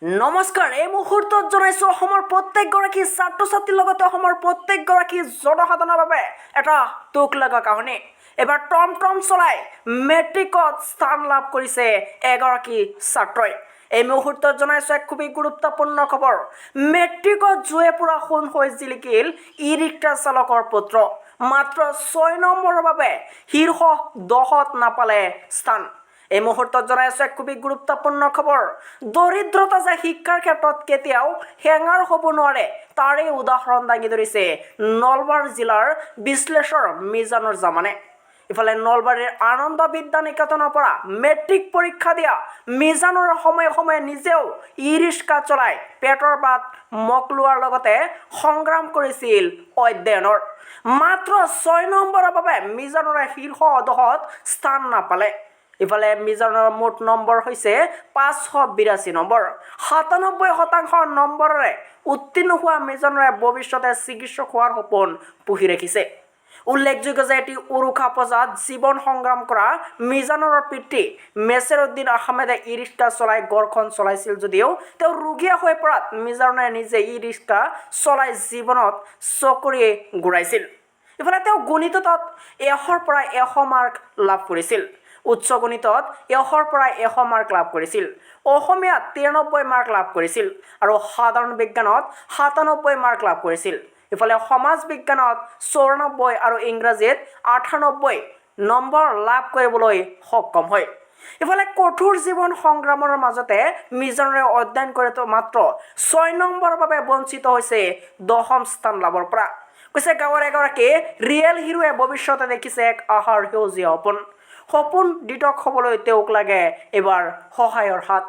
নমস্কাৰ, এই মুহূৰ্তত জনাইছোঁ অসমৰ প্ৰত্যেকগৰাকী ছাত্ৰ ছাত্ৰীৰ লগতে অসমৰ প্ৰত্যেকগৰাকী জনসাধাৰণৰ বাবে এটা দুখ লগা কাহিনী। এবাৰ টমটম চলাই মেট্ৰিকত স্থান লাভ কৰিছে এগৰাকী ছাত্ৰই। এই মুহূৰ্তত জনাইছোঁ এক খুবেই গুৰুত্বপূৰ্ণ খবৰ। মেট্ৰিকত জুয়ে পোৰা সোণ হৈ জিলিকিল ই ৰিক্সা চালকৰ পুত্ৰ। মাত্ৰ 6 নম্বৰৰ বাবে শীৰ্ষ 10ত নাপালে স্থান। এই মুহূৰ্তত জনাই আছো এক খুবেই গুৰুত্বপূৰ্ণ খবৰ। দৰিদ্ৰতা যে শিক্ষাৰ ক্ষেত্ৰত কেতিয়াও হেঙাৰ হ'ব নোৱাৰে, তাৰেই উদাহৰণ দাঙি ধৰিছে নলবাৰী জিলাৰ বিশ্লেষৰ মিজানুৰ জামানে। ইফালে নলবাৰীৰ আনন্দ বিদ্যা নিকেতনৰ পৰা মেট্ৰিক পৰীক্ষা দিয়া মিজানুৰ সময়ে সময়ে নিজেও ই ৰিক্সা চলাই পেটৰ ভাত মোকলোৱাৰ লগতে সংগ্ৰাম কৰিছিল অধ্যয়নৰ। মাত্ৰ 6 নম্বৰৰ বাবে মিজানুৰে শীৰ্ষ 10ত স্থান নাপালে। ইফালে মিজানুৰৰ মুঠ নম্বৰ হৈছে 582 নম্বৰ। 97% নম্বৰেৰে উত্তীৰ্ণ হোৱা মিজানুৰে ভৱিষ্যতে চিকিৎসক হোৱাৰ সপোন পুহি ৰাখিছে। উল্লেখযোগ্য যে এটি উৰুখা পঁজাত জীৱন সংগ্ৰাম কৰা মিজানুৰৰ পিতৃ মেছেৰুদ্দিন আহমেদে ই ৰিক্সা চলাই ঘৰখন চলাইছিল যদিও তেওঁ ৰুগীয়া হৈ পৰাত মিজানুৰে নিজে ই ৰিক্সা চলাই জীৱনত চকৰি ঘূৰাইছিল। ইফালে তেওঁ গণিতত 100ৰ পৰা 100 মাৰ্ক লাভ কৰিছিল। উচ্চ গণিতত 100ৰ পৰা 100 মাৰ্ক লাভ কৰিছিল। অসমীয়াত 93 মাৰ্ক লাভ কৰিছিল আৰু সাধাৰণ বিজ্ঞানত 97 মাৰ্ক লাভ কৰিছিল। ইফালে সমাজ বিজ্ঞানত 94 আৰু ইংৰাজীত 98 নম্বৰ লাভ কৰিবলৈ সক্ষম হয়। ইফালে কঠোৰ জীৱন সংগ্ৰামৰ মাজতে মিজানুৰে অধ্যয়ন কৰি মাত্ৰ 6 নম্বৰৰ বাবে বঞ্চিত হৈছে 10ম স্থান লাভৰ পৰা। কৈছে, গাঁৱৰ এগৰাকী ৰিয়েল হিৰোৱে ভৱিষ্যতে দেখিছে এক আশাৰ সেউজীয়া সপোন। সপোন দিঠক হ'বলৈ তেওঁক লাগে এবাৰ সহায়ৰ হাত।